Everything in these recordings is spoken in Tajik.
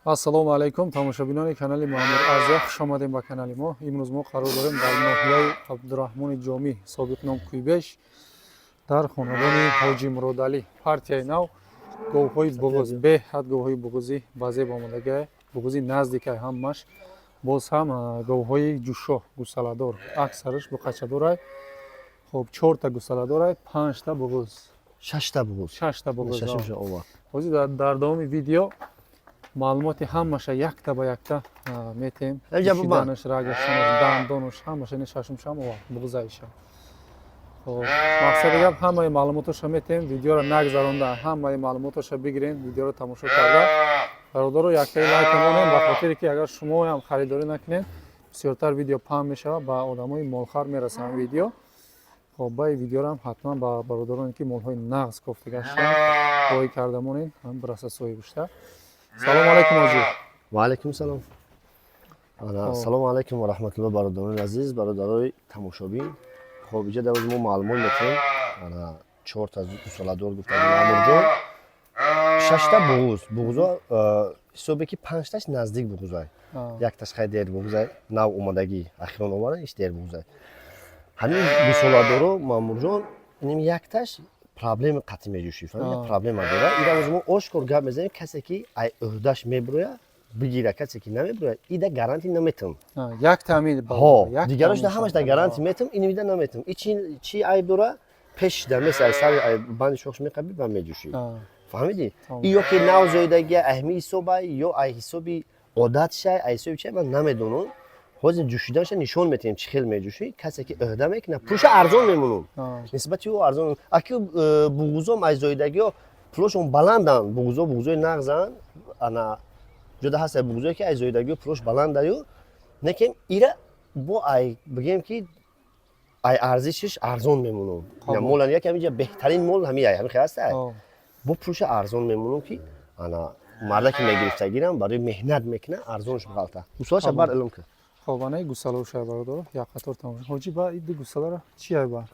Ассалому алайкум, тамошобинони канали Маъмур Азия, хуш омадем ба канали мо. Имрӯз мо қарор дорем дар ноҳияи Абдураҳмони Ҷомӣ, собиқ ном Куйбеш, дар хонадони Ҳоҷи Муродалӣ. Партияи нав говҳои буғуз, беҳад говҳои буғузӣ ба зеб омодагиа, буғузи наздикай ҳамаш, боз ҳам говҳои ҷӯшо, гусаладор, аксараш буқачадорай. Хоб, чорта гусаладорай, панҷта буғуз. Шашта буғуз. Шашта буғуз. Шашумша овард. Ҳозир дар давоми видео маълумоти ҳамаша якта ба якта метем. Эҷа бубан. Пӯшиданаш, рагаштанаш, дандонаш, ҳамаша. Ини шашумшам овард буғузаиша. Хоб, мақсади гап, ҳамаи маълумотоша метем. Видеоро нагзаронда ҳамаи маълумотоша бигирен, видеоро тамошо карда. Бародаро, яктаи лайка монем, ба хотире ки агар шумоам харидорӣ накунед, бисёртар видео паҳн мешавад, ба одамои молхар мерасад видео. Хоб, ба ин видеорам ҳатман ба бародароне, ки молҳои нағз кофта гаштанд, рой карда монед, ҳам бираса соҳибушта. Салому алайкум, ҳоҷӣ. Ва алайкум салом. Ана, Хоб. Салому алайкум ва раҳматуллоҳ, бародарони азиз, бародарои тамошобин. Хоб, иҷа дар мо маълумот метавем. Ана, чорта гусоладор гуфтагӣ Маъмурҷон, шашта буғуз. Буғузо ҳисобе ки панҷташ наздик буғузай, якташ хай дер буғузай, нав омадагӣ, ахирон омадан, иш дер буғузай. Ҳамин гусоладоро, Маъмурҷон, иним якташ проблеми қатъӣ меҷӯшӣ, фаҳмида? Проблема дора. Ира мо ошкор гап мезанем: касе ки ай ӯҳдаш мебуроя, бигира, касе ки намебуроя, ида гарантия наметам. Як таъмин. Ҳо, дигарош да ҳамаш да гарантия метам, инимида наметам. И чи айб дора? Пеш да меса, ай сари, ай банди шохш меқаби ва меҷӯшӣ, фаҳмидӣ? И ё ки нав зоидагия, ай ҳами ҳисобай, ё ай ҳисоби одатшай, ай ҳисоби чай, ман намедонам. Ҳозир ҷӯшиданша нишон метиҳем, чӣ хел меҷӯшӣ. Касе ки ӯҳда мекунад, пулша арзон мемонам, нисбати ӯ арзон. Аки буғузом ай зоидагиҳо пулошон баланданд, буғузо буғузои нағзанд. Ана, ҷода ҳаст буғузое ки ай зоидагиҳо пулош баландаю, лекин ира бо ай бигем ки ай арзишиш арзон мемонам. Мол яке ҳаминҷа беҳтарин мол ҳами ай ҳами ҳаст, бо пулша арзон мемонам, ки ана мардаки мегирифтагирам барои меҳнат мекуна, арзонш ғалта. Гусолаша бар илм кун. Хоб, анаи гусалаша, бародаро, як қатор тамошо. Ҳоҷӣ, ба иди гусалара чи ай бар?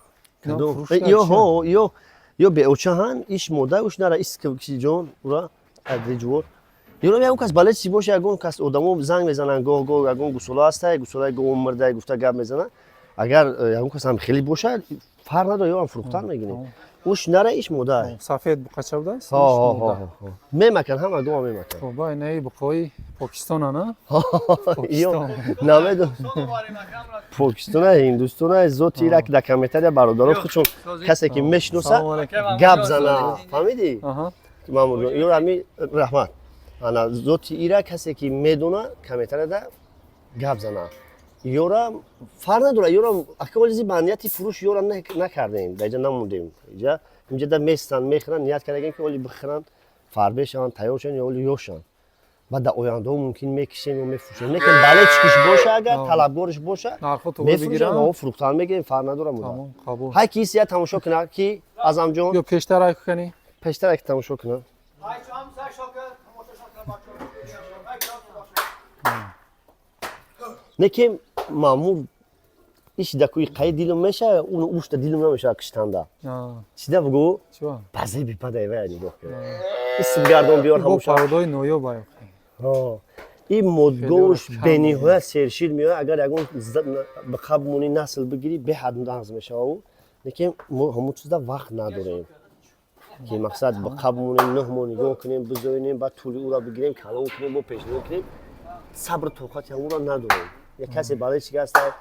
Ё ҳо, ё беочаҳан, иш мода уш нара, ис ҷон ура адриҷвор. Ёрам, ягон кас бале чи боша, ягон кас одамо занг мезананд гоҳ гоҳ, ягон гусола ҳаста, гусолаи гоҳ мирда гуфта гап мезананд. Агар ягон кас ҳам хеле боша, фарқ надорад, ёам фурӯхтан мегирем. Уш нара, иш мода. Сафед буқача будааст. Мемакан, ҳама гоҳ мемакан. Хоб, инаи буқои Покистона, на? Намедон, Покистона, Ҳиндустона, зоти ира дар комментария бародаро худшон, касе ки мешиноса, гап зана, фаҳмидӣ, Мамурҷон? Ё ҳами раҳмат. Ана, зоти ира касе ки медона, комментарияда гап зана. Ёра фарқ надорад, ёра акавализи ба нияти фурӯш ёра накардем, дар иҷа намондем. Иҷа инҷа да местанд, мехӯранд, ният кардагем ки оли бихӯранд, фарбе шаванд, тайёр шаванд ё оли ёшанд, баъд дар ояндаҳо мумкин мекишем ё мефурӯшем. Лекин бале, чикиш боша, агар талабгориш боша, мефурӯшем, фурӯхтан мегирем, фарқ надорад. Ҳай ки исия тамошо кунад, ки Азамҷон. Ё пештар ай кунӣ? Пештар ай тамошо кунад. Не ки маъмур ишида куи қай дилум мешава, уну ушта дилум намешава киштанда. Чида бугу? Базе бипадай вая нигоҳ кун. Исмгардон биёр ҳамуша. Пародои ноёб ай. Ин модгош бениҳоят сершир меояд, агар ягон ба қабл мони насл бигирӣ, беҳад нағз мешава. Лекин мо ҳамон чизда вақт надорем, ки мақсад ба қабл монем, 9 моҳ нигоҳ кунем, бизоинем, баъд тӯли ӯра бигирем, калон кунем, бо пешниҳод кунем. Сабру тоқати ҳамонро надорем. Як касе барои чи ҳаста,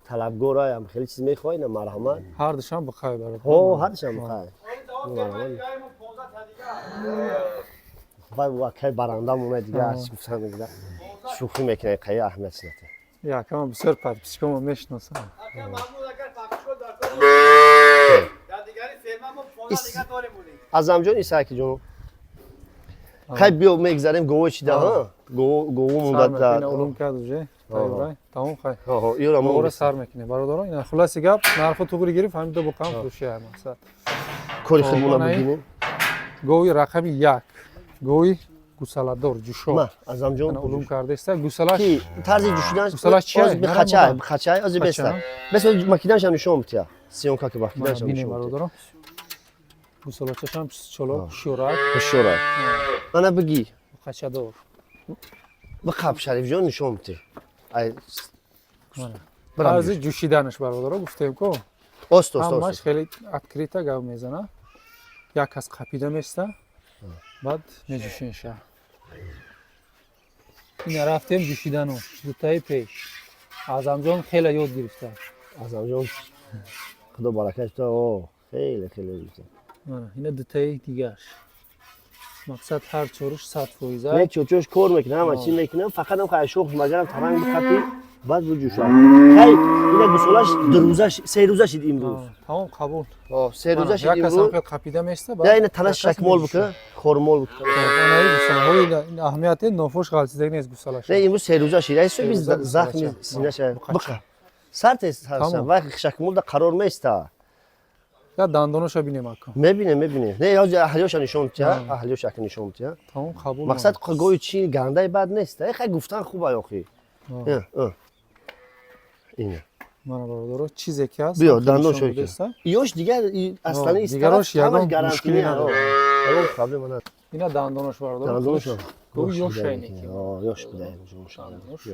талабгораям, хеле чиз мехоҳӣ, на, марҳамат. Ҳардушам бихай, бародар. Ҳо, ҳардушам бихай, марҳамат. Вай вакай баранда монад, дига ҳарчи гуфтан дига шӯхӣ мекунад, қаи аҳамият синате. Якама бисёр подписчикомо мешиносам. Азамҷон, Исаки ҷон, хай биё, мегзарем гово чида гово муддат. Улум кард уже, тамом, хай. Ёра. Мо сар мекунем, бародарон. Ина хулоси гап, нархо туғри гирифт, ҳамин ду буқам фурӯши мақсад. Кори худмона бигирем. Гови рақами 1, гови гусаладор, ҷушо. Ма Азамҷон. Улум кардаиста гусалаш. Ки тарзи ҷушидан? Гусалаш чи? Бихачай, бихачай, ози беста бес, макиданша нишон битя, съёмка ки бахиданша нишон. Бародарон, гусалачашам чолок, шӯрак. Шӯрак, ана биги. Қачадор. Биқаб, Шарифҷон, нишон бите. Ай. Мана. Тарзи ҷӯшиданаш, бародаро, гуфтем ко. Ост ост. Ҳамаш Ост. Хеле открыто гап мезана. Як кас қапида места, баъд меҷӯшенша. Ина рафтем ҷӯшидану дутаи пеш. Аъзамҷон хеле ёд гирифта. Азамҷон, худо баракат бита. О, хеле хеле гирифта. Мана, ина дутаи дигаш. Мақсад, ҳар чоруш 100%. Не, чочош кор мекунам, ҳама чӣ мекунам, фақат ам хай шох магарам таранг биқапӣ, баъд буҷӯша. Хай, ина гусолаш 2 рӯзаш, 3 рӯза шид имрӯз. Тамом, қабул. О, 3 рӯза шид Як кас имрӯз. ҳам қапида места. Я ина танаш шакмол бика, хормол бика. Анаи гусолаҳои ин аҳамияте нофош ғалтидаг нест гусолаша. Не, имрӯз 3 рӯза шид. Ай суби 3 рӯза захми гусолача. синаша. Буқача. Биқа. Сарте сарша, Тамом. вай шакмол да қарор места. Я дандоноша бинем, ака. Мебинем, мебинем. Не, ҳозир аҳлиёша нишон тия, аҳлиёша ака нишон тия. Тамом, қабул. Мақсад, гои чи гандаи бад нест. Э, хай, гуфтан хуб ай охи. Э, ина. Мана, бародаро, чизе ки ҳаст. Биё, хеле дандон нишон шой ки. додеста. Ёш дигар аслани Дигарош ягон мушкилӣ надорад. Ягон проблема надорад. Ина дандонош, бародаро. Дандонош. Гои ёш шайнеки. Ёш буда. Дандонош.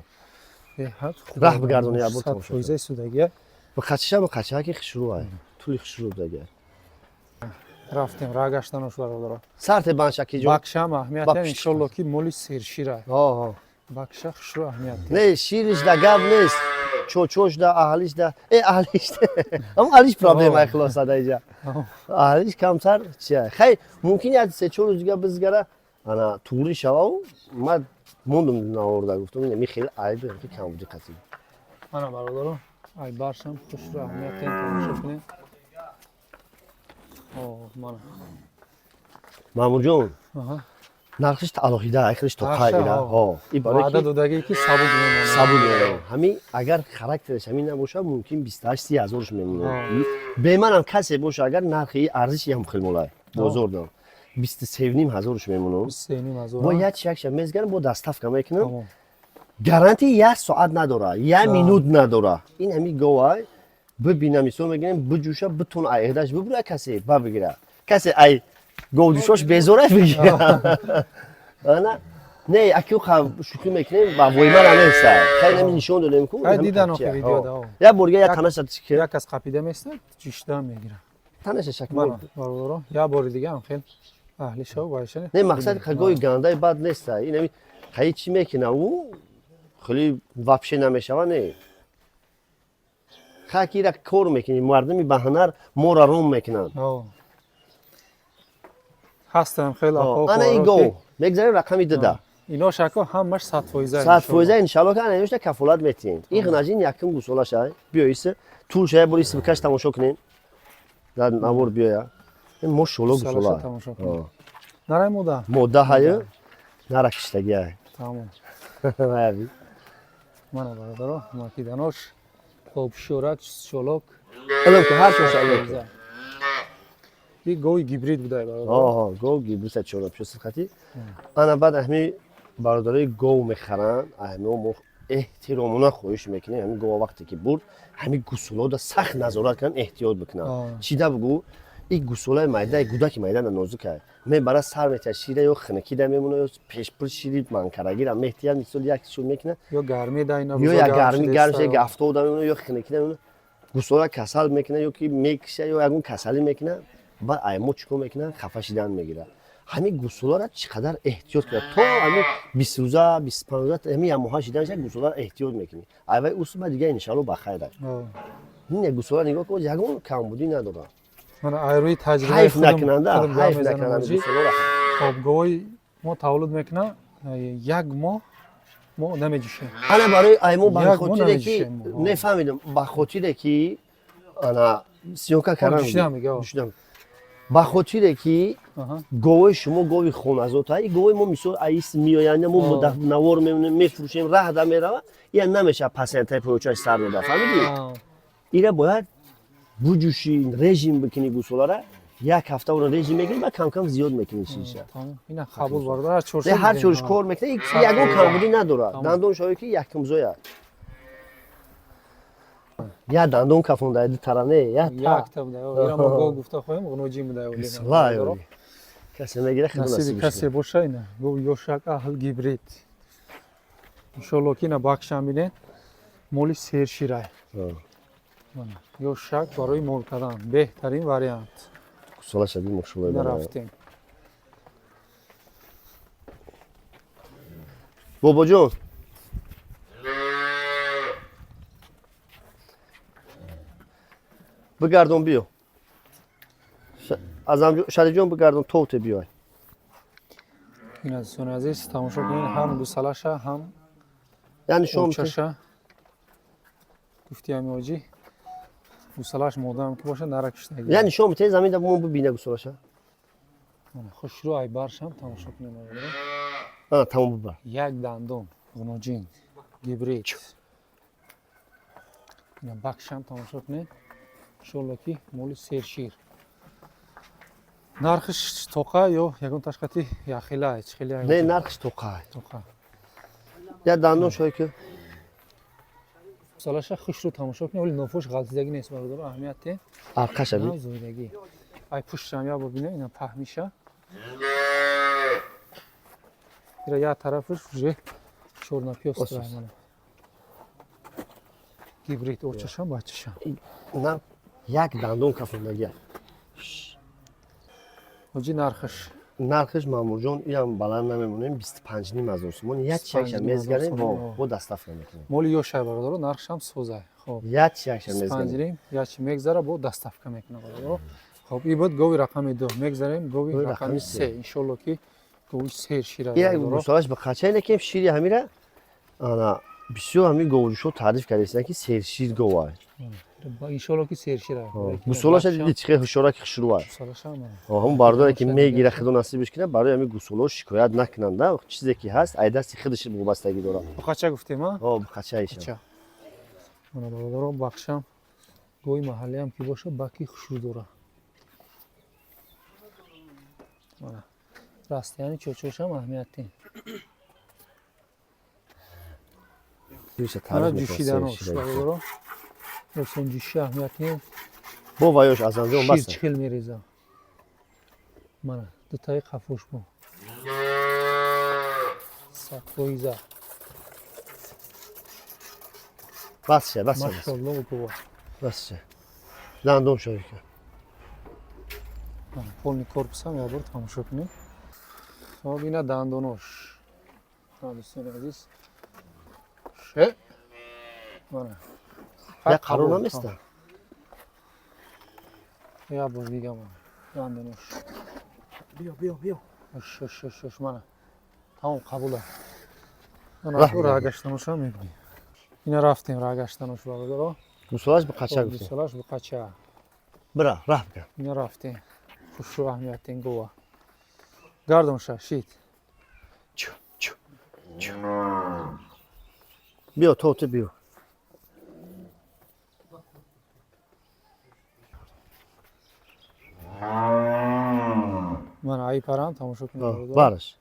Беҳад хуб. Раҳ бигардон, я бор сад тамошо кун. фоизаи судагия. Бақачиша, бақача ки хушрӯ ай. Тули хушрӯ будага. Рафтем рагаштанош, бародаро. Сарте баншаки ҷон. Бакшам аҳамият. Ба пишт. Иншолло, ки моли сершира. Ҳо, ҳо. Бакша хушрӯ аҳамият. Не, шириш да гап нест. Чочош да, аҳлиш да. Э, аҳлиш. Ам аҳлиш проблема ай хулоса да иҷа. Аҳлиш камтар чия. Хай, мумкин як 3-4 рӯз дига бизгара, ана туғри шавау, ман мондум наворда, гуфтам, ин ми хеле айб ки камбуди қатӣ. Мана, бародаро, ай баршам хушрӯ аҳамият тамошо кунем. О, мана. Маъмурҷон, Аҳа. нархиш алоҳида, ай хелиш то Нархша, қайгира. ҳо. Ҳо. И барои Ваъда ки додагӣ, ки сабук мемонад. Сабук мемонад. Ҳамин агар характераш ҳамин набошад, мумкин 28 30 ҳазорш мемонад. Беманам касе боша, агар нархи арзиши ҳам хел молай бозор дам. 23,5 ҳазорш мемонам. 23,5 ҳазор. Бо як якша мезгарам, бо доставка мекунам. Тамом. Гарантия як соат надора, як минут надора. Ин ҳами говай бибина, мисол мегирем, биҷӯша, битон айдаш бибура, касе ба бигира. Касе ай говдушош безора бигира. Ана не, аки шӯхӣ мекунем, ба воймара неста. Хеле ҳами нишон додем ку. Хай, дидан охи видео да. Як бор дига як танаша Як кас қапида места, ҷишта мегира. Танаша шакмол. Мана, бародаро, як бори дига ҳам хел аҳли шав вайшани. Не, мақсад, гои гандаи бад неста. Ин ҳами хай чӣ мекуна, ӯ хеле вообще намешава, не. Хай ки ира кор мекунӣ, мардуми ба ҳунар моро ром мекунанд. Ҳастам хел апо. Ана ин гов мегзарем рақами дуда. Ино шако ҳамаш 100%. 100%, иншалло, ки ана иношта кафолат метиҳем. Ин ғнаҷин якум гусолаша. Биё, иса тулша як бор иси бикаш, тамошо кунем. Дар навор биёя. Ин мошолло Гусолаша гусола. тамошо кунем. Нарай мода. Мода ҳаю нара киштагиай. Тамом. Аяби. Мана, бародаро, макиданош. Хоб, шӯрак, шолок. Алом ки ҳар чоша, алом ки. И гови гибрид будай, бародаро. Оҳо, гов гибрид чора пшо хати. Ана баъд ҳами бародарои гов мехаранд, ҳами мо эҳтиромона хоҳиш мекунем, ҳами гова вақте ки бурд, ҳами гусолода сахт назорат кунанд, эҳтиёт бикунанд. Чида бугӯ, и гусолаи майдаи гудаки майдана нозукай. Мебара, сар метиҳад шира, ё хинакида мемона, ё пешпур шири манкарагира меҳтиҳад, мисол як шур мекунад. Ё гармӣ да ина. Ё як гармӣ гарм шуда, гафтода мемона, ё хинакида мемона. Гусола касал мекунад, ё ки мекиша, ё ягон касалӣ мекунад, баъд аймо чӣ кор мекунад, хафа шидан мегирад. Ҳамин гусоларо чӣ қадар эҳтиёт кунад, то ҳамин 20 рӯза, 25 рӯза, ҳамин як моҳа шидан шад, гусоларо эҳтиёт мекунӣ. Айвай усуба дига, иншалло, ба хайр аст. Ин як гусола нигоҳ кун, ягон камбудӣ надорад. Мана, айрӯи таҷрибаи Ҳайф худам накунанда, худам гап ҳайф мезанам, накунанда ҳоҷӣ. гусоларо. Хоб, говои мо таваллуд мекунад, як моҳ мо намеҷӯшем. Ана барои аймо ба Як моҳ хотире ки намеҷӯшем мо. Нефаҳмидам, ба хотире ки ана съёмка кардан Ҷӯшидан мега, о. ҷӯшидан. Ба хотире ки говои шумо гови хоназота, и говои мо мисол аис меоянд, мо навор мемонем, мефурӯшем, раҳ да мерава, ия намешава пасентаи поёчаш сар дода, фаҳмидӣ? Ира бояд буҷӯшӣ, режим бикунӣ гусолара, як ҳафта ора режим мекунӣ, ба камкам зиёд мекунӣ шиша. Тамом. Ина қабул, бародар, чоршо. Не, ҳар чорш кор мекунад, ягон камбудӣ надорад. Тамом. Дандон шаве ки якумзоя, як дандон кафонда ду таране як та. Якта буда. Ира мо гов гуфта хоҳем, ғуноҷӣ буда. Слай, касе мегира, худо насиби насибиш касе кунад. Боша, ина гов ёшак, аҳл гибрид. Иншоалло ки ина бакшам бинед, моли серширай. Ё шак барои мол кардан беҳтарин вариант. Гусолаша би, мошалло. Ина рафтем. Бобоҷон, бигардон, биё. Шарифҷон, бигардон, товте биёй. Ина, дӯстони азиз, тамошо кунед, ҳам гусалаша, ҳам яъне шом очаша. Гуфти ҳами оҷӣ, гусалаш модам ки боша, нара киштаги. Яъне шом те замин да мо бибина гусалаша. Хушрӯ айбаршам тамошо кунед. Ана, тамом, бибар. Як дандон, ғуноҷин, гибрид. Ина бакшам тамошо кунед. Иншолло ки моли сершир. Нархиш тоқа ё ягон ташқати яхила чӣ хеле? Не, нархиш тоқа. Тоқа. Я дандон шой ки. Гусалаша хушрӯ тамошо кунед, вале нофош ғалтидагӣ нест, бародаро, аҳамият те. Арқаша би. Зоидагӣ. Ай пуштам як бор бинед, ина паҳмиша. Ира як тарафаш уже чорнапёс мана. Гибрид, очашам, бачашам. На, як дандон кафондагия. Ҳоҷӣ, нархаш? Нархиш, Мамурҷон, иам баланд намемонем, 25,5 ҳазор сомон. Як чиякша мезгарем, бо доставка мекунем. Моли ёшай, бародаро, нархшам созай. Хоб. Як чиякша мезгарем. Як чи мегзара, бо доставка мекунам, бародаро. Хоб, и буд гови рақами 2. Мегзарем гови рақами 3. Иншолло ки гови сер шира. Як гусолаш ба қачай некем, шири ҳамира ана бисёр ҳамин говҷӯшо таъриф кардастанд, ки сершир говай. Иншолло ки сершира. Гусолаша диди, чӣ хел ҳушёраки хушрӯай. Ҳамон бардоре ки мегира, худо насибиш кунад, барои ҳамин гусолаҳо шикоят накунанда, чизе ки ҳаст, ай дасти худаш вобастагӣ дорад. Бухача гуфтем, а? О, бухачаиша. Мана, бародаро, бахшам гови маҳаллиам ки боша, баки хушрӯ дора. Мана растияни чочошам аҳамият дем. Мана ҷӯшиданош, бародаро, осон ҷӯши аҳамият дем. Бо ваёш, Азамҷон, бас. Шир чӣ хел мереза. Мана дутаи қафош бо 100%. Бас ша, бас. Машалло, гова. Бас ша. Дандон шои. Полный корпусам як бор тамошо кунед. Хоб, ина дандонош, дӯстони азиз. Ше, мана. Як қарор наместа. Як бор дига, мана дандонош. Биё, биё, биё. Шош, шош, шош, мана, тамом, қабула. Ана рагаштаношам мебинем. Ина рафтем рагаштанош, бародаро. Гусолаш ба қача гуфтем. Гусолаш ба қача. Бира, раҳ бикан. Ина рафтем. Хушрӯ, аҳамиятин гова. Гардон ша, шит. Чу, чу, чу. Биё, то ту биё. Ман ай парам тамошо кунед. Бараш.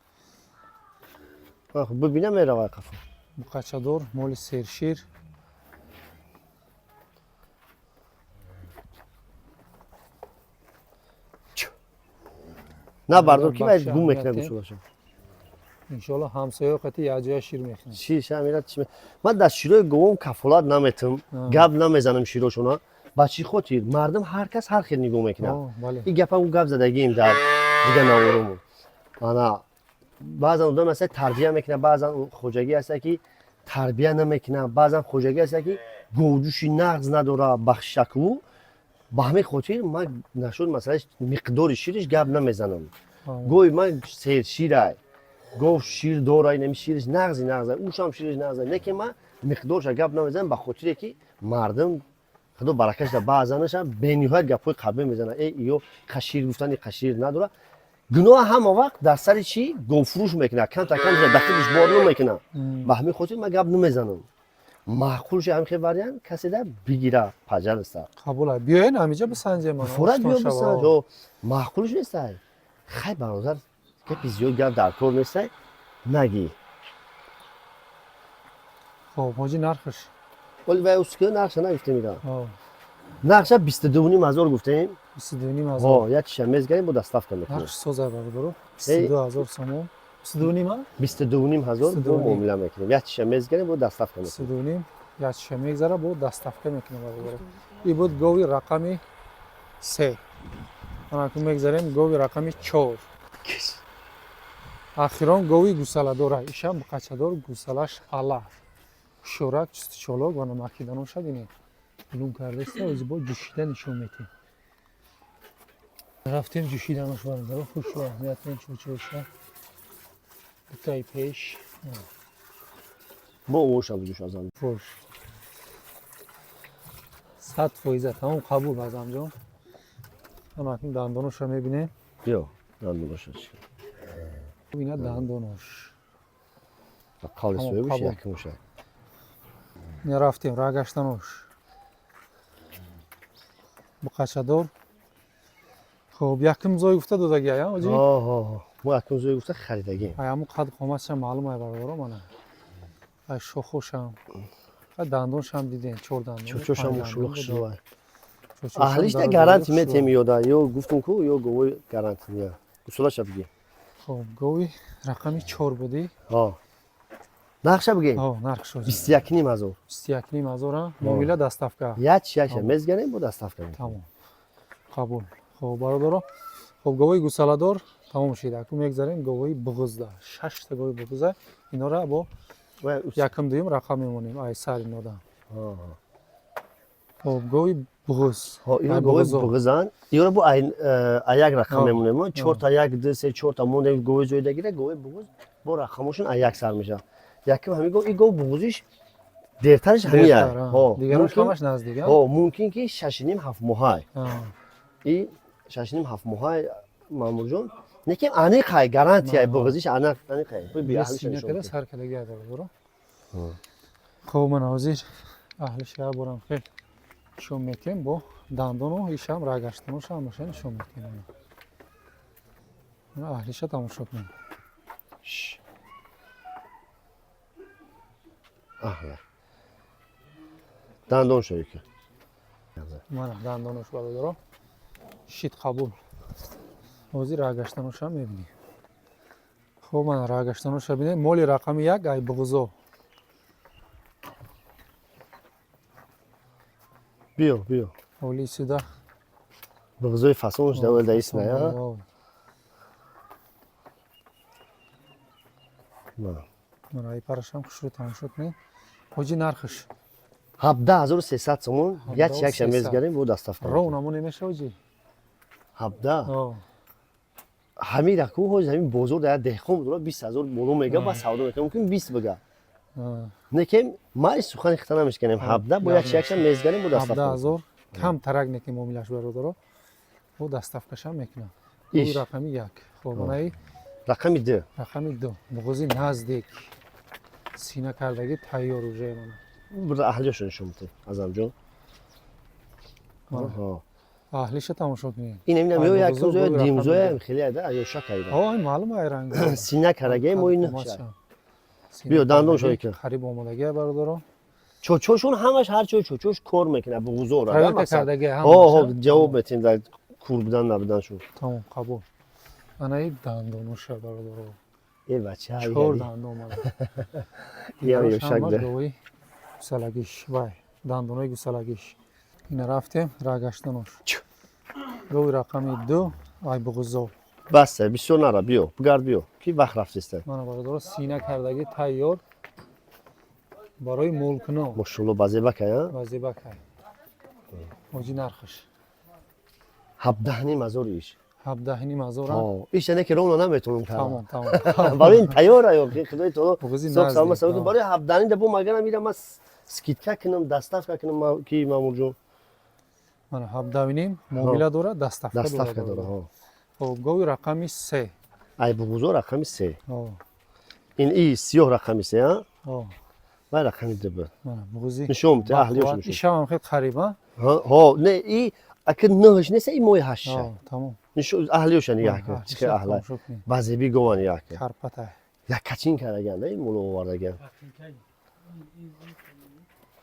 Бибина, меравай қафо. Буқачадор, моли сершир. На, бардор, ки вай гум мекунад гусолаша. Иншоалло, ҳамсояҳо қати якҷоя шир мехӯрем. Шир мера чи? Ман дар широи говом кафолат наметам, гап намезанам широшона. Ба чӣ хотир? Мардум ҳар кас ҳар хел нигоҳ мекунад. Ин гапа ӯ гап задагием дар дига наворумон. Ана баъзан одам ҳаста, тарбия мекунад, баъзан хоҷагӣ ҳаста, ки тарбия намекунад, баъзан хоҷагӣ ҳаста, ки говҷӯши нағз надора, бахшакву. Ба ҳамин хотир ман нашуд масъалаи миқдори шириш гап намезанам. Гои ман серширай, гов шир дора, инами шириш нағзи нағзай, ушам шириш нағзай, не ки ман миқдорша гап намезанам, ба хотире ки мардум, худо баракаш да, баъзанаша бениҳоят гапҳои қабил мезанад: э, ё қашир гуфтани қашир надора. Гуноҳ ҳама вақт дар сари чӣ говфурӯш мекунад, камта кам дақиқиш бор намекунад. Ба ҳамин хотир ман гап намезанам. Маъқулши ҳамин хел вариант каседа бигира, пожалуйста. Қабула, биёен ҳамиҷа бисанҷем. Фурат, биё бисанҷ. Маъқулш нестай. Хай, бародар, гапи зиёд гап дар кор нестай, нагӣ. Хоб, ҳоҷӣ, нархаш? Вали вай уска нархша нагуфтем, ира нархша 22,5 ҳазор гуфтем. 22,5 ҳазор. Як чиша мезгарем, бо доставка мекунем. Нархш созай, бародаро, 22 ҳазор сомон. 22,5? 22,5 ҳазор бо 22,5. Муомила мекунем, як чиша мезгарем, бо доставка мекунем. 22,5, якчиша мегзара, бо доставка мекунем, бародаро. И буд гови рақами се. Анаку мегзарем гови рақами чор. Ахирон гови гусаладора. Ишам қачадор, гусалаш ала. Шорак, чустичолок ва намакиданоша бинед. Лум кардаиста, ози бо ҷӯшида нишон метем. Рафтем ҷӯшиданош, бародаро, хушро аҳамият кунед, чӯчоша. Дутаи пеш. Бо овоша буҷӯш, Азам. Фош. 100%, тамом, қабул, Азамҷон. Анакун дандоношро мебинем. Биё, дандоноша чӣ. Ина дандонош. Ба қавли Тамом, соҳибаш қабул. Якумша. Ина рафтем рагаштанош. Буқачадор. Хоб, якум зой гуфта додагия, я, оҷи? Ҳо, мо якум зои гуфта харидагем. Ай ҳамун қад қоматшам маълум ай, бародаро, мана. Ай шохошам. Ай дандоншам дидем, чор дандон. Чӯчошам панҷ шулуқ дандон буд. шулай. Чӯчошам Аҳлишда дароз гаранти шулай. метем, ёда ё гуфтум ку, ё говои гаранти ня. Гусолаша биги. Хоб, гови рақами чор будӣ. Ҳо, нақша бигем. Ҳо, нарх шуд. 21,5 ҳазор. 21,5 ҳазор, а? Муомила, доставка. Як чи якша Тамом. мезгарем, бо доставка мекунем. Тамом. Қабул. Хоб, бародаро. Хоб, говои гусаладор тамом шид. Аку мегзарем говои буғузда. Шашта гови буғуза. Инора бо Вай, якум, дуюм рақам мемонем. Ай сар инода. Ҳо. Хоб, гови буғуз. Ҳо, ино Ай говои буғузо. буғузан. Иёро бо ай як рақам Ҳо. мемонем. Мо чорта, як, ду, се, чорта мондем говои зоидагира, говои буғуз бо рақамошон ай як сар мешавад. Якум ҳамин гов, и гов буғузиш дертараш ҳамин ай. Дертар, а. Ҳо. Дигарош мумкин- ҳамаш наздик, а? Ҳо, мумкин ки 6,5, 7 моҳай. А, И 6,5, 7 моҳай, Маъмурҷон. Лекин аниқай, гарантияй буғузиш аниқ, аниқай. Бу би Бес аҳлиша сина нишон када кун. сар кадаги ай, бародаро. Хоб, ман ҳозир аҳлиша як борам хел нишон метем бо дандону ишам рагаштаноша ҳамаша нишон метем. Мана аҳлиша тамошо кунем. Шш. Аҳла. Дандон шои ки. Мана дандонош, бародаро. Шит, қабул. Ҳозир рагаштаноша мебинем. Хоб, мана рагаштаноша бинем. Моли рақами як ай буғузо. Биё, биё. Оли сюда. Буғузои фасонш давал даис на, я? Мана. Мана ай парашам хушрӯ тамошо кунед. Ҳоҷи, нархш? 17 300 сомон, як чи якша 17 300. мезгарем, бо доставка. Ров намо немеша, ҳоҷи? 17. О, Ҳамин раку ҳози ҳамин бозор дар як деҳқон дора 20 000 боло мега, ба савдо мекунам, мумкин 20 бага. А, Некем май сухани хита намешканем. 17 бо як чи якша мезгарем, бо доставка. 17 000 кам тарак неки муомилаш, бародаро. Бо доставкашам мекунам. Иш. Иш. Рақами як. Хоб, манаи Рақами ду. Рақами ду. Буғузи наздик. Сина кардагӣ тайёр уже, мана. Бир аҳлиёшо нишон бите, Азамҷон. Мана. Ҳо. Аҳлиша тамошо кунед. Ин ҳамин Ай ё як буғузо зоя гови рақами димзоя ду. хеле ада ё шакайда. Ҳо, ин маълум ай ранг. Сина караге мо ин Биё, дандон шои ки. Қариб омодагӣ, бародаро. Чочошон ҳамаш ҳар чой чочош кор мекунад буғузора. Проверка кардагӣ Ҳо, ҳо, ҳамаша. ҷавоб метем дар кур будан набуданшон. Тамом, қабул. Анаи дандоноша, бародаро. Э бача, Чор дандон, мана. Ям Дигарош ё шак ҳамаш да. говои гусалагиш, вай, дандонои гусалагиш. Ина рафтем рагаштанош. Гови рақами ду ай буғузо. Баста, бисёр нара, биё, бигард, биё. Ки вақт рафтеста. Мана, бародаро, сина кардагӣ тайёр барои молкуно. Мошалло, базебакай, а? Вазибакай. Ҳоҷи, нархаш? 17,5 ҳазор иш. 17,5 ҳазор. Ҳо, иш яне ки ровно наметавонам кард. Тамом, тамом. Барои ин тайёра ё ки Худои таоло Буғузи сок салома наздик, сабаб ҳо. барои 17,5 да бо магарам ира ма скидка кунам, доставка кунам ки, Мамурҷон. Мана 17,5 муомила дора, доставка Доставка дора. дора, ҳо. Хоб, гови рақами се. Ай буғузо рақами се. Ҳо, Ин и сиёҳ рақами се, а? Ҳо. Вай рақами ду буд. Мана буғузи. Нишон бите, аҳлиёш бақувват. нишон. Ишам хел қариб, а? Ҳо, ҳо, не, и аки нӯҳш нест, и моҳи ҳашт. Ҳо, тамом. Нишон аҳлиёша нигаҳ кун. Чӣ хел аҳлай. Тамошо кунед. Базеби гова нигаҳ кун. Карпатай. Як качин кардаган, да, ин муло овардаган.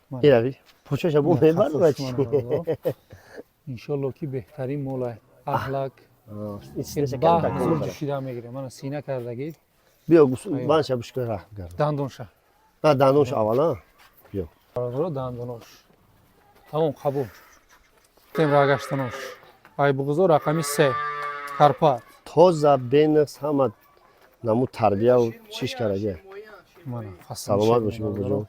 Мана. Ирави, почаша бо мебар ва чи? Иншолло ки беҳтарин молай. Аҳлак. Ин синаша Ба кам ҳузур такон. ҷӯшида мегирем. Мана сина кардагӣ. Биё, банша бишка раҳ гард. Дандонша. На, дандонша аввала. Биё. Бародаро, дандонош. Тамом, қабул. Тем рагаштанош. Айбуғузо рақами 3. Карпат. Тоза, бенақс, ҳама намуд тарбияву чиш карага. Мана, Саломат бошӣ, бобоҷон.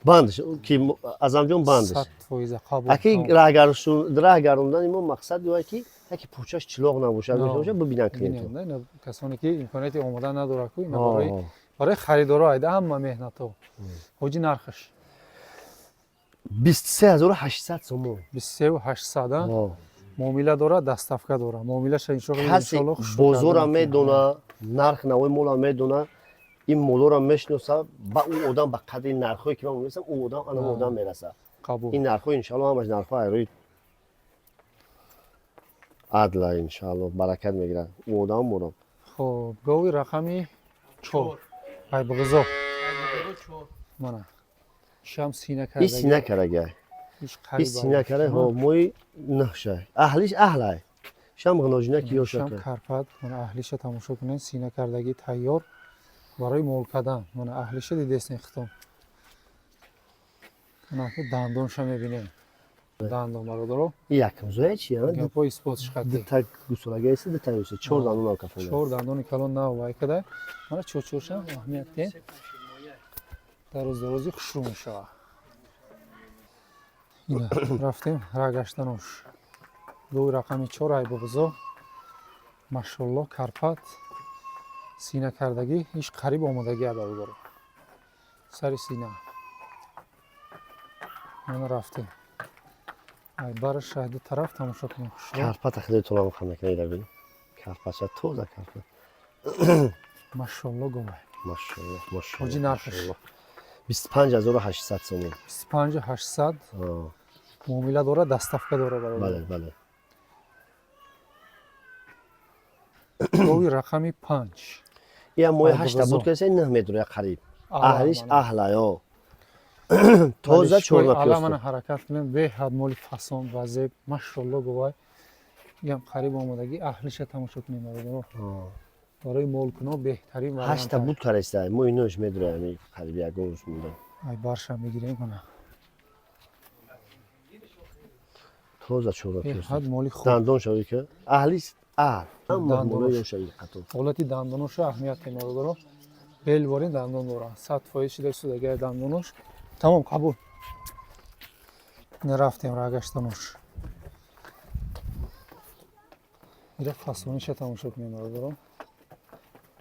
Бандш ки, Азамҷон, бандш. 100% қабул. Аки раҳ гардондани мо мақсад дорад, ки яке пӯчаш чилоқ набошад, бошад, бибинанд клиентҳо. Бинед, касоне ки имконияти омода надорад ку, ина барои харидоро айда ҳама меҳнато. Ҳоҷи, нархаш? 23 800 сомон. 23 800, а? Муомила дорад, доставка дорад. Муомилаша иншоалло. Касе бозора медона, нарх навои мола медона, ин молоро мешиноса, ба ӯ одам ба қадри нархҳое ки ман мерасам, ӯ одам анам одам мераса. Қабул. Ин нархҳо иншалло ҳамаш нархҳо айрӯи адла, иншалло баракат мегирад ӯ одам модам. Хоб, гови рақами 4. Айбғизо. Мана. Шам сина И сина карага. И сина кара, ҳо, мои нахша. Аҳлиш аҳлай. Шам ғиноҷина ки ёша. Шам карпат, мана аҳлиша тамошо кунед, сина кардагӣ, тайёр барои мол кардан. Мана аҳлиша дидесен хитом. Мана дандонша мебинем. Дандон, бародаро. И якм зоя чи, а? Гапо исбот шихати. Дута гусолага ест, дута ёса. Чор дандон нав кафона. Чор дандони калон нав вай када. Мана чочошам аҳамият дем. Дароз дарози хушрӯ мешавад. Ина рафтем рагаштанош. Гови рақами 4, айбобузо. Машолло, карпат. Сина кардагӣ, иш қариб омодагӣ, бародаро. Сари сина. Мана рафтем. Ай бараш ду тараф тамошо кунем хушрӯ. Карпат худои таоло хам мекунад, ира бин. Карпатша тоза карпат. Машолло, говай. Машолло, машолло. Ҳоҷи, нархаш? 25 800 сомон. 25 800. Муомила дорад, доставка дорад, бародар. Бале, бале. Гови рақами 5. Я мои ҳашта буд, касе нӯҳ метр я қариб. Аҳлиш аҳла ё. Тоза чорна пиёз. Мана ҳаракат кунем, беҳад моли фасон ва зеб, машолло, говай. Ям қариб омодагӣ, аҳлиша тамошо кунем, бародаро. Барои молкуно беҳтарин вариант. Ҳашта буд кареста, мои нӯҳ медроями қариб ягон рӯз монда. Ай барша мегирем, мана. Тоза чорна пиёз. Беҳад моли хуб. Дандон шави ки аҳлиш аҳл. Ҳама моло ёшави қатор. Ҳолати дандоноша аҳамият дем, бародаро. Белворин дандон дорад. 100% шида истодагиай дандонош. Тамом, қабул. Рафтем рагаштанош. Ира фасониша тамошо кунем, бародаро.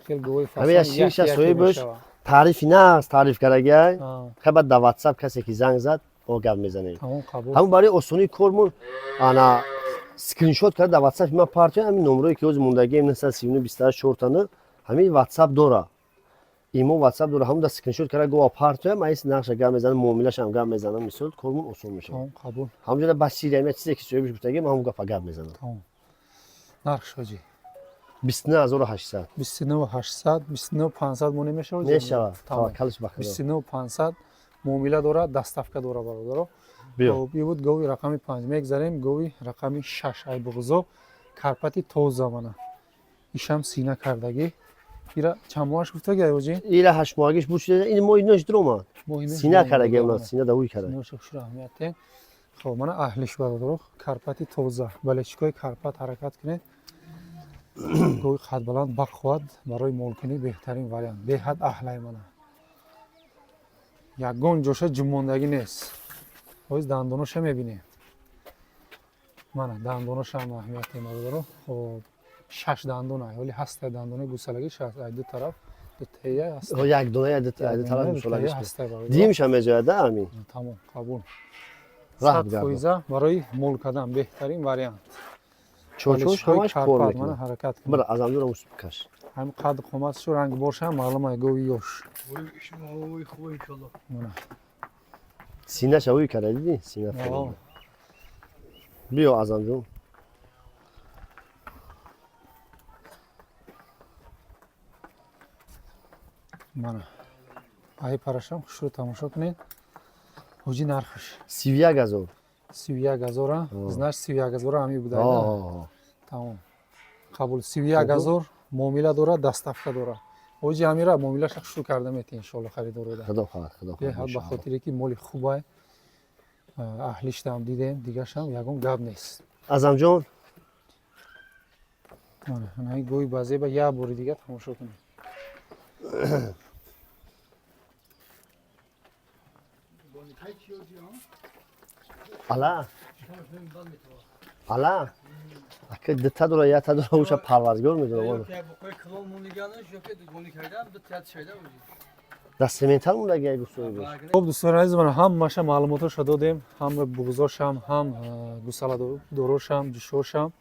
Хел говои фасон. Ҳамин шиша соҳибаш таърифи нағз таъриф кардагиай. Хай, баъд дар WhatsApp касе ки занг зад, о гап мезанем. Тамом, қабул. Ҳамун барои осонии кормон ана скриншот карда дар WhatsApp ма партия, ҳамин номерое ки ҳозир мондагием 939 28 4 тана, ҳамин WhatsApp дора. Имо WhatsApp дора, ҳамун дар скриншот карда гова партия, ма ис нақша гап мезанам, муомилашам гап мезанам, мисол кормон осон мешавад. Тамом, қабул. Ҳамунҷода ба сирия я чизе ки соҳибаш гуфтагием, ҳамун гапа гап мезанам. Тамом. Нархш, ҳоҷӣ? 29 800. 29 800, 29 500 мо намешавад? Мешавад. Таваккалш ба Худо. 29 500, муомила дорад, доставка дорад, бародаро. Биё. Хоб, ин буд гови рақами 5. Мегзарем гови рақами 6, айбуғзо, карпати тоза, мана. Ишам сина кардагӣ. Ира чанд моҳаш гуфтаги, ҳоҷӣ? Ира ҳашт моҳагиш буд шуда, ин моҳи нӯш дуромад. Моҳи нӯш Сина дуромад, кардаги мана. Сина давуй карда. Синаша хушро аҳамият диҳем. Хоб, мана аҳлиш, бародаро, карпати тоза. Балечикои карпат ҳаракат кунед. Гови қадбаланд, бақувват, барои молкунӣ беҳтарин вариант. Беҳад аҳлай, мана. Ягон ҷоша ҷумондагӣ нест. Ҳоз дандоноша мебинем. Мана дандоношам аҳамият диҳем, бародаро. Хоб, шаш дандон ай. Ҳоли ҳастай дандонои гусалагӣ, шаш ай ду тараф, ду тея ҳаст. Як дона ду тараф гусолагиш. Ҳастай, бародаро. Димша мезояда ҳамин. Тамом, қабул. Раҳ 100 бигард. фоиза барои мол кардан беҳтарин вариант. Чочош Балечикои ҳамаш кор карпат, мана мекунад. ҳаракат кунед. Бира, азамҷура мус каш. Ҳамин қад қоматшу ранг бошам маълум ай гови ёш. Мана. Синаша ӯй карда, дидӣ? Сина. О. Биё, Азамҷон. Мана. Ай парашам хушрӯ тамошо кунед. Ҳоҷи, нархаш? 31 000. 31 000, а? Значит, 31 000 ҳамин буда. О. Тамом. Қабул, 31 000. Муомила дорад, доставка дорад. Ҳоҷи Амира, муомилаша шурӯъ карда метӣ, иншоалло, харидорода. Худо хоҳад, худо хоҳад. Беҳад, ба хотире ки моли хубай, аҳлиштам дидем, дигашам ягон гап нест. Азамҷон. Ҳамин гови базеба як бори дига тамошо кунем. Ала ала, ака, дута дора, якта дора, уша парвардигор медонам. Дар сементал мондаги гуфтои. Хуб, дӯстони азиз, ман ҳамаша маълумотоша додем, ҳам буғзошам, ҳам гусаладорошам, ҷушошам.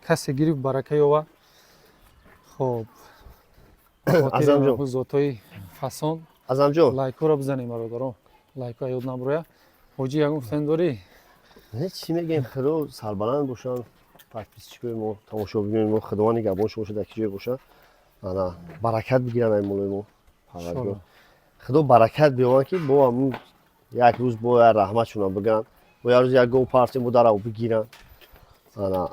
Касе гирифт, барака ёва. Хоб, Азамҷон. зотҳои фасон. Азамҷон. Лайкҳоро бизанем, бародарон, лайкҳо ёд наброя. Ҳоҷи, ягон гуфтан дорӣ? Не, чӣ мегӯем, худо сарбаланд бошанд подписчикои мо, тамошобинони мо, худованд нигаҳбоншон бошад, дар ки ҷое бошанд, ана баракат бигиранд ай молои мо, парвардигор худо баракат биёванд, ки бо ҳамун як рӯз бо як раҳматшонам бигӯянд, бо як рӯз як гов партем, бо дарав бигиранд. Ана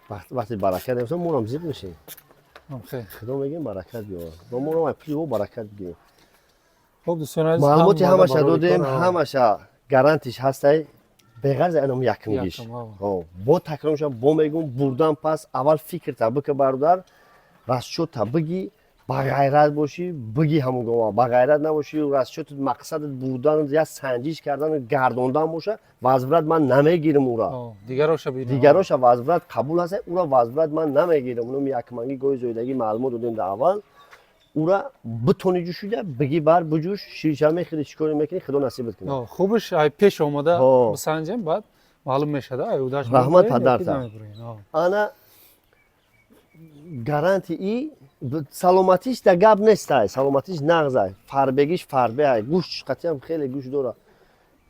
вақте баракат намесад, морам зиқ мешем. Худо мегӯем, баракат биёванд, ва морам ай пули мо баракат бигирем. Хуб, дӯстони азиз, маълумоти ҳама ҳамаша барори додем, кор, ҳамаша гарантиш ҳастай, беғарз анам якумгиш. Якум, ҳа. Бо такрор бо мегум, бурдан пас аввал фикрта бика, бародар, расчёта бигӣ, бағайрат бошӣ, бигӣ ҳамон гова, бағайрат набошӣ, расчётат мақсадат бурдан, я санҷиш кардан, гардондан боша, возврат ман намегирам ура. Дигароша бинам. Дигароша возврат қабул ҳаста, ура возврат ман намегирам. Унам якманги гои зоидагӣ маълумот додем дар аввал, ура битони ҷӯшида бигӣ, бар буҷӯш, ширша мехӯри, чӣ коре мекунӣ, худо насибат кунад. Хубаш ай пеш омада бисанҷем, баъд маълум мешада, ай удаш. Раҳмат, мебурем ё ки падарта. намебурем. Ана гаранти и саломатиш да гап нестай, саломатиш нағзай, фарбегиш фарбеай, гӯшт қатиам хеле гӯшт дора.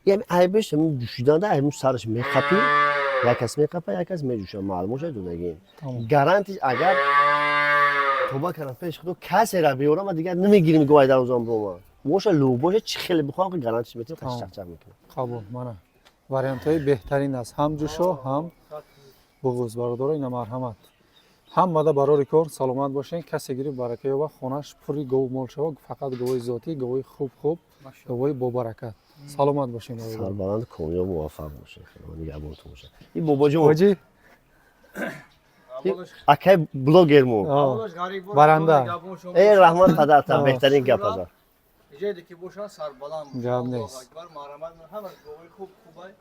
Ями айбеш ҳамин ҷӯшиданда, ҳамин сараш мехапӣ, як кас мехапа, як кас меҷӯша, маълумоша додагим. Тамом. Гарантиш, агар тоба кардам пеш худо, касера биёрам, ма дигар намегирим гувай дарозам брома боша, лӯ боша, чӣ хеле бихоҳам, ки гарантиш метим, Тамом. чақчақ мекунам. Қабул, мана вариантҳои беҳтарин аст, ҳам ҷӯшо, ҳам буғуз. Бародаро, ина марҳамат, ҳамада барори кор, саломат бошен. Касе гирифт, барака ёба, хонаш пури гову мол шава, фақат говои зотӣ, говои хуб хуб, говои бобаракат. Саломат бошен, бародаро. Сарбаланд, комёб, муваффақ бошед, худо нигаҳбонтон бошад. Ин бобоҷон. Ҳоҷӣ. Акай блогермо. Баранда. Э, раҳмат, падартам, беҳтарин гап аза. Ҷойе ки бошанд, сарбаланд. Гап нест. Акбар, марҳамат, ҳама говои хуб хубай.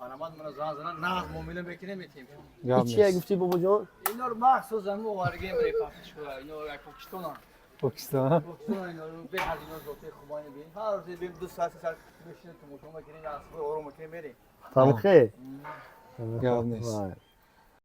Марҳамат, мана зан занан нағз муомила мекунем, метем. Гап чия нест. Гуфтӣ, бобоҷон? Ино махсус замин оваргем барои пахтишкора. Ино як Покистонан. Покистон. Покистон ино беҳад, ино зоти хубайни бин. Ҳар рӯз бим 2 соат, 3 соат мешинем, тамошо мекунем, асбои ором мекунем, мерем. Тамхе. Гап нест.